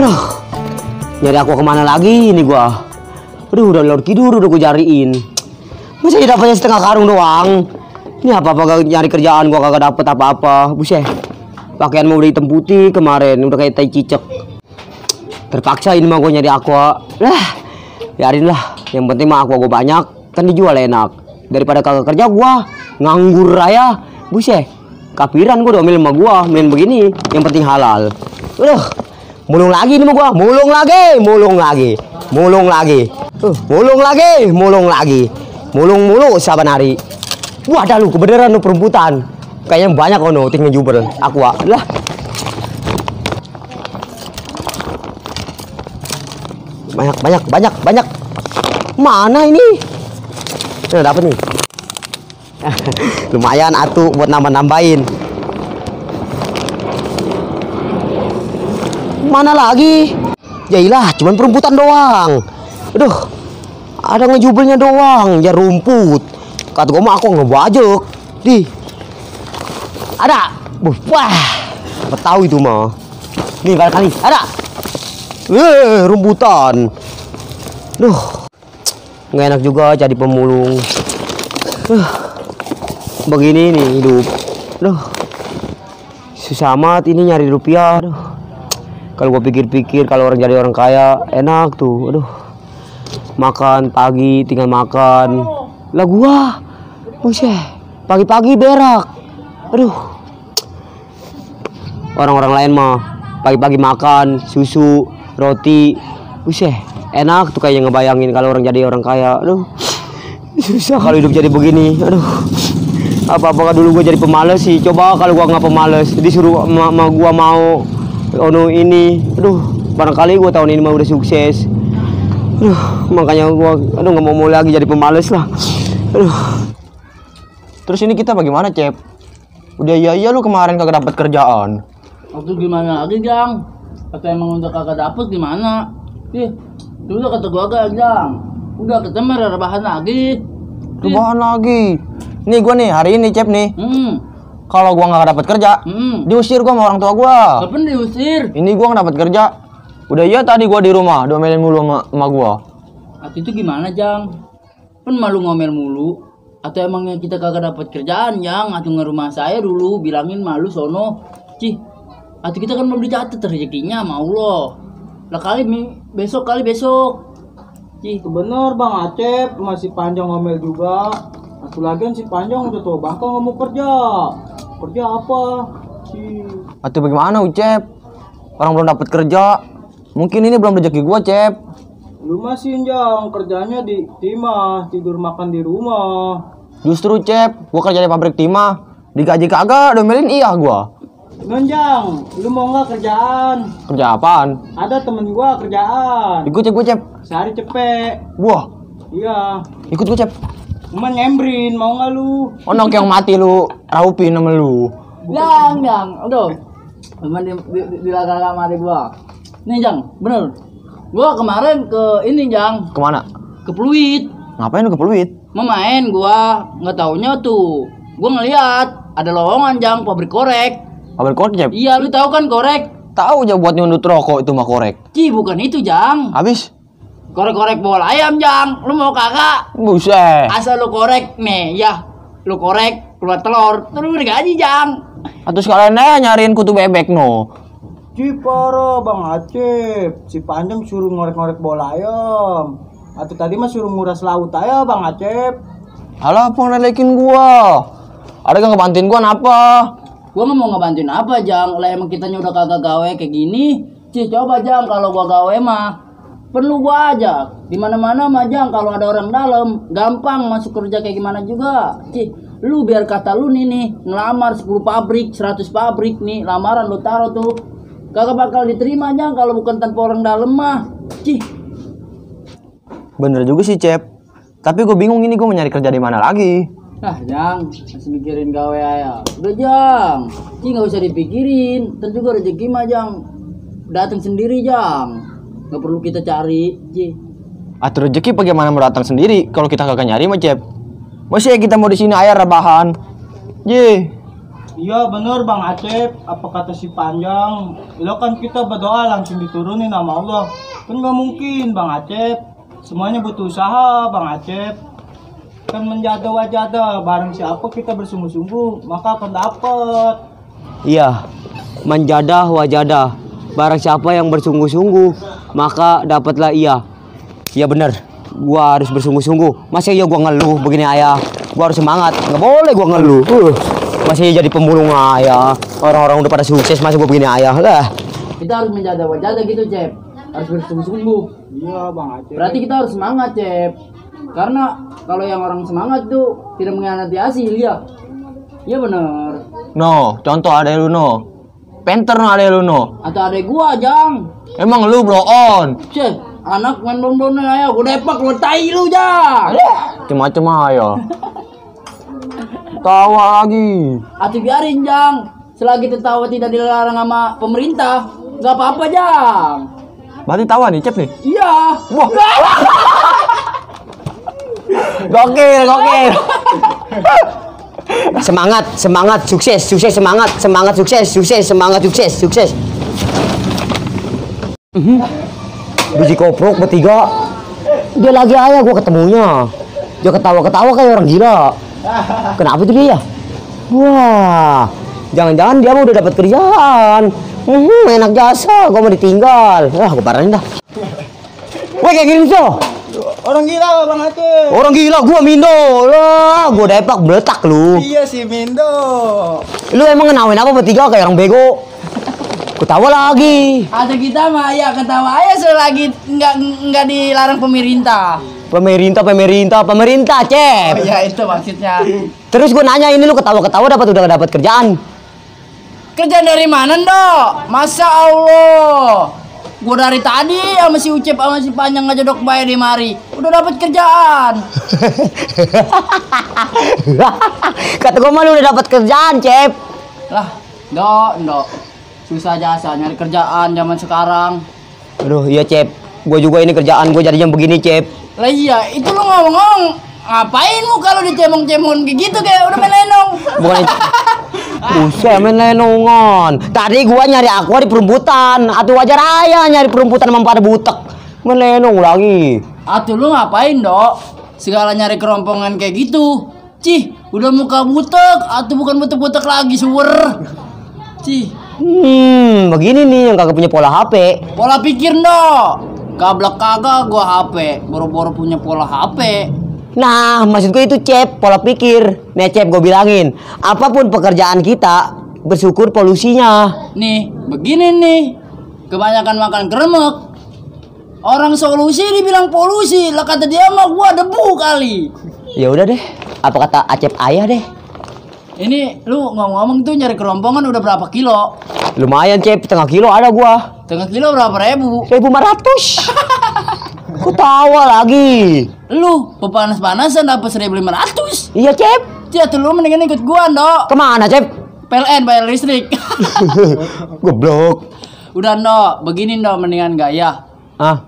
Aduh, nyari aku kemana lagi ini gua? Aduh, udah lor tidur udah gua cariin. Masa dia dapatnya setengah karung doang? Ini apa-apa nyari kerjaan gua kagak dapet apa-apa. Buset. Pakaian mau udah hitam putih kemarin, udah kayak tai cicak. Terpaksa ini mah gua nyari aqua. Lah, biarin lah. Yang penting mah aqua gua banyak, kan dijual enak. Daripada kagak kerja gua nganggur raya. Buset. Kapiran gua domel sama gua, main begini. Yang penting halal. Mulung lagi nih mah gua, mulung lagi. Mulung mulu saban hari. Wah, dah lu kebenaran lu peremputan. Kayaknya banyak ono ting ngejubel aqua. Lah. Banyak. Mana ini? Nah, dapat nih. Lumayan atuh buat nambah-nambahin. Mana lagi? Yailah, cuman peremputan doang. Aduh, ada ngejubelnya doang, ya rumput. Kata gua mah aku ngebajak. Di. Ada. Wah. Apa tahu itu mah. Nih kali ada. Rumputan. Duh. Nggak enak juga jadi pemulung. Begini nih hidup. Duh. Susah amat ini nyari rupiah. Duh. Kalau gua pikir-pikir kalau orang jadi orang kaya enak tuh. Aduh. Makan pagi tinggal makan. Lah gua. Buset. Pagi-pagi berak. Aduh. Orang-orang lain mah pagi-pagi makan susu, roti. Buset. Enak tuh kayak ngebayangin kalau orang jadi orang kaya. Aduh. Susah kalau hidup jadi begini. Aduh. Apa-apa dulu gua jadi pemalas sih. Coba kalau gua nggak pemalas disuruh gua mau ono ini, aduh, barangkali gua tahun ini mah udah sukses. Aduh, makanya gua nggak mau lagi jadi pemalas lah. Aduh. Terus ini kita bagaimana, Cep? Udah iya lu kemarin kagak dapat kerjaan. Waktu gimana lagi, Jang? Kata emang udah kagak dapet gimana? Ih, itu udah kata gua agak, Jang. Udah ketemu rebahan lagi. Rebahan lagi. Nih gua nih hari ini, Cep nih. Kalau gua nggak dapat kerja, diusir gua sama orang tua gua. Kapan diusir? Ini gua nggak dapat kerja. Udah iya tadi gua di rumah domelin mulu sama gua. Atau itu gimana, Jang? Pen malu ngomel mulu. Atau emangnya kita kagak dapat kerjaan, Jang? Atau nge rumah saya dulu bilangin malu sono. Cih. Atau kita kan belum dicatat rezekinya sama Allah. Lah kali besok. Cih, bener Bang Acep, masih panjang ngomel juga. Satu lagi si Panjang udah tua bakal nggak mau kerja. Kerja apa? Atau bagaimana Ucep? Orang belum dapat kerja. Mungkin ini belum rezeki gua, Cep. Lu masih Jang, kerjanya di timah, tidur makan di rumah. Justru Cep, gua kerja di pabrik timah. Digaji kagak, domelin iya gua. Jang, lu mau nggak kerjaan? Kerja apaan? Ada temen gua kerjaan. Ikut gua, Cep. Sehari cepet. Wah. Iya. Ikut gua, Cep. Cuman nyembrin, mau nggak lu? Onok yang mati lu, raupin sama lu. Jang. Aduh. Teman di laga mati gua. Nih, Jang, bener. Gua kemarin ke ini, Jang. Kemana? Ke Pluit. Ngapain lu ke Pluit? Mau main gua, nggak taunya tuh. Gua ngeliat ada lowongan, Jang, pabrik korek. Pabrik korek, Cep? Iya, lu tahu kan korek? Tahu aja buat nyundut rokok itu mah korek. Cih, bukan itu, Jang. Habis? Korek-korek bol ayam, Jang. Lu mau kagak? Buset. Asal lu korek nih, ya. Lu korek, keluar telur, terus digaji, Jang. Atau sekalian aja nyariin kutu bebek no. Ciparo Bang Acep, si Panjang suruh ngorek-ngorek bola ayam. Atau tadi mah suruh nguras laut aja Bang Acep. Alah, pengelekin gua. Ada yang ngebantuin gua napa? Gua nggak mau ngebantuin apa, Jang. Lah emang kitanya udah kagak gawe kayak gini. Cih, coba, Jang, kalau gua gawe mah perlu gua aja. Di mana-mana mah, Jang, kalau ada orang dalam, gampang masuk kerja kayak gimana juga. Cih, lu biar kata lu nih, ngelamar 10 pabrik, 100 pabrik nih, lamaran lu taruh tuh. Kagak bakal diterima, Jang, kalau bukan tanpa orang dalam mah. Cih. Bener juga sih, Cep. Tapi gue bingung ini gue mau nyari kerja di mana lagi. Ah, Jang, masih mikirin gawe aja. Udah, Jang. Cih, nggak usah dipikirin. Ntar juga rezeki mah, Jang, datang sendiri, Jang. Nggak perlu kita cari, Cih. Atur rezeki bagaimana mau datang sendiri kalau kita kagak nyari mah, Cep. Masih kita mau di sini air rebahan. Ye. Iya bener Bang Acep, apa kata si Panjang? Lo kan kita berdoa langsung diturunin sama Allah. Kan nggak mungkin Bang Acep. Semuanya butuh usaha Bang Acep. Kan menjada wajada, barang siapa kita bersungguh-sungguh maka akan dapat. Iya, manjadah wajadah. Barang siapa yang bersungguh-sungguh maka dapatlah ia. Iya bener, gua harus bersungguh-sungguh. Masa iya gua ngeluh begini ayah? Gua harus semangat, nggak boleh gua ngeluh. Masih jadi pemulung ayah. Orang-orang udah pada sukses, masih gua begini ayah lah. Kita harus menjaga wajah gitu, Cep. Harus bersungguh-sungguh. Iya Bang Acep. Berarti kita harus semangat, Cep. Karena kalau yang orang semangat tuh tidak mengkhianati hasil ya. Iya bener. No, contoh ada lu no. Penter no ada lu no. Atau adek gua, Jang. Emang lu blow on. Cek, anak main bom-bomnya ayo, gua depak lu tai lu, Jang. Macem-macem aja. Tawa lagi. Ati biarin, Jang. Selagi tertawa tidak dilarang sama pemerintah, nggak apa-apa, Jang. Berarti tawa nih, Cep nih. Iya. Wah. Gokil. Semangat, sukses, semangat, sukses. Biji koprok bertiga. Dia lagi ayah gua ketemunya. Dia ketawa-ketawa kayak orang gila. Kenapa itu dia? Wah, jangan-jangan dia mah udah dapat kerjaan. Enak jasa, gua mau ditinggal. Wah, gua parahin dah. Wah, kayak gini so. Orang gila Bang Acep. Orang gila, gua Mindo. Lah, gua depak meletak lu. Iya si Mindo. Lu emang ngenawain apa bertiga kayak orang bego? Ketawa lagi. Ada kita mah ya ketawa aja selagi nggak dilarang pemerintah. Pemerintah, Cep. Oh, ya itu maksudnya. Terus gue nanya ini lu ketawa-ketawa udah dapat kerjaan. Kerjaan dari mana, Dok? Masa Allah. Gua dari tadi sama si Ucep sama si Panjang aja dok bayar di mari. Udah dapat kerjaan. Kata gue mah lu udah dapat kerjaan, Cep. Lah, Dok. Susah jasa nyari kerjaan zaman sekarang. Aduh, iya, Cep. Gue juga ini kerjaan gue jadinya begini, Cep. Lah iya, itu lu ngomong-ngomong ngapain lu kalau dicemong-cemong kayak gitu kayak udah main lenong. Bukan itu. Buset, main lenongan. Tadi gua nyari aqua di perumputan. Atuh wajar aja nyari perumputan sama pada butek. Main lenong lagi. Atuh lu ngapain, Dok? Segala nyari kerompongan kayak gitu. Cih, udah muka butek, atuh bukan butek-butek lagi, suwer. Cih. Begini nih yang kagak punya pola HP. Pola pikir, Dok. Gablek kagak gua HP, boro-boro punya pola HP. Nah, maksud gue itu, Cep, pola pikir. Nih, Cep, gue bilangin, apapun pekerjaan kita, bersyukur polusinya. Nih, begini nih. Kebanyakan makan kremek. Orang solusi dibilang polusi, lah kata dia mah gua debu kali. Ya udah deh, apa kata Acep ayah deh. Ini lu ngomong-ngomong tuh nyari kerompongan udah berapa kilo? Lumayan, Cep, setengah kilo ada gua. Setengah kilo berapa ribu? 1.500. Kok tawa lagi? Lu pepanas-panasan dapat 1.500. Iya, Cep. Cia tuh lu mendingan ikut gua, Dok. Kemana, Cep? PLN bayar listrik. Goblok. Udah, Dok. Begini, Dok, mendingan gak ya? Ah,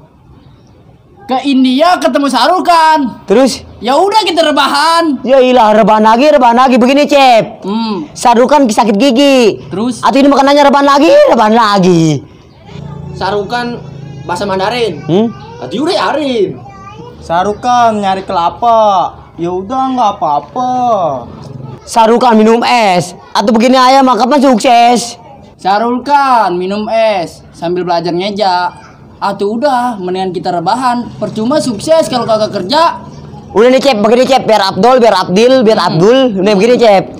Ke India ketemu Sarukan. terus? Ya udah kita rebahan. Ya ilah, rebahan lagi. Begini, Cep. Sarukan sakit gigi. Terus? Atau ini makanannya rebahan lagi. Sarukan bahasa Mandarin. Ati udah yarin. Sarukan nyari kelapa. Ya udah nggak apa-apa. Sarukan minum es. Atau begini ayam kapan sukses. Sarulkan minum es sambil belajar ngeja. Atuh udah, mendingan kita rebahan. Percuma sukses kalau kagak kerja. Udah nih, Cep, begini, Cep, biar Abdul. Udah begini, Cep.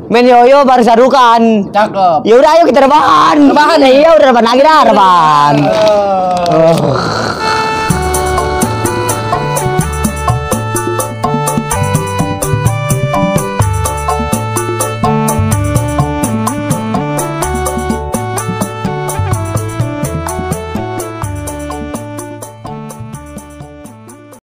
Main yoyo bareng Sarukan. Cakep. Ya udah ayo kita rebahan. Iya, udah rebahan lagi dah, rebahan.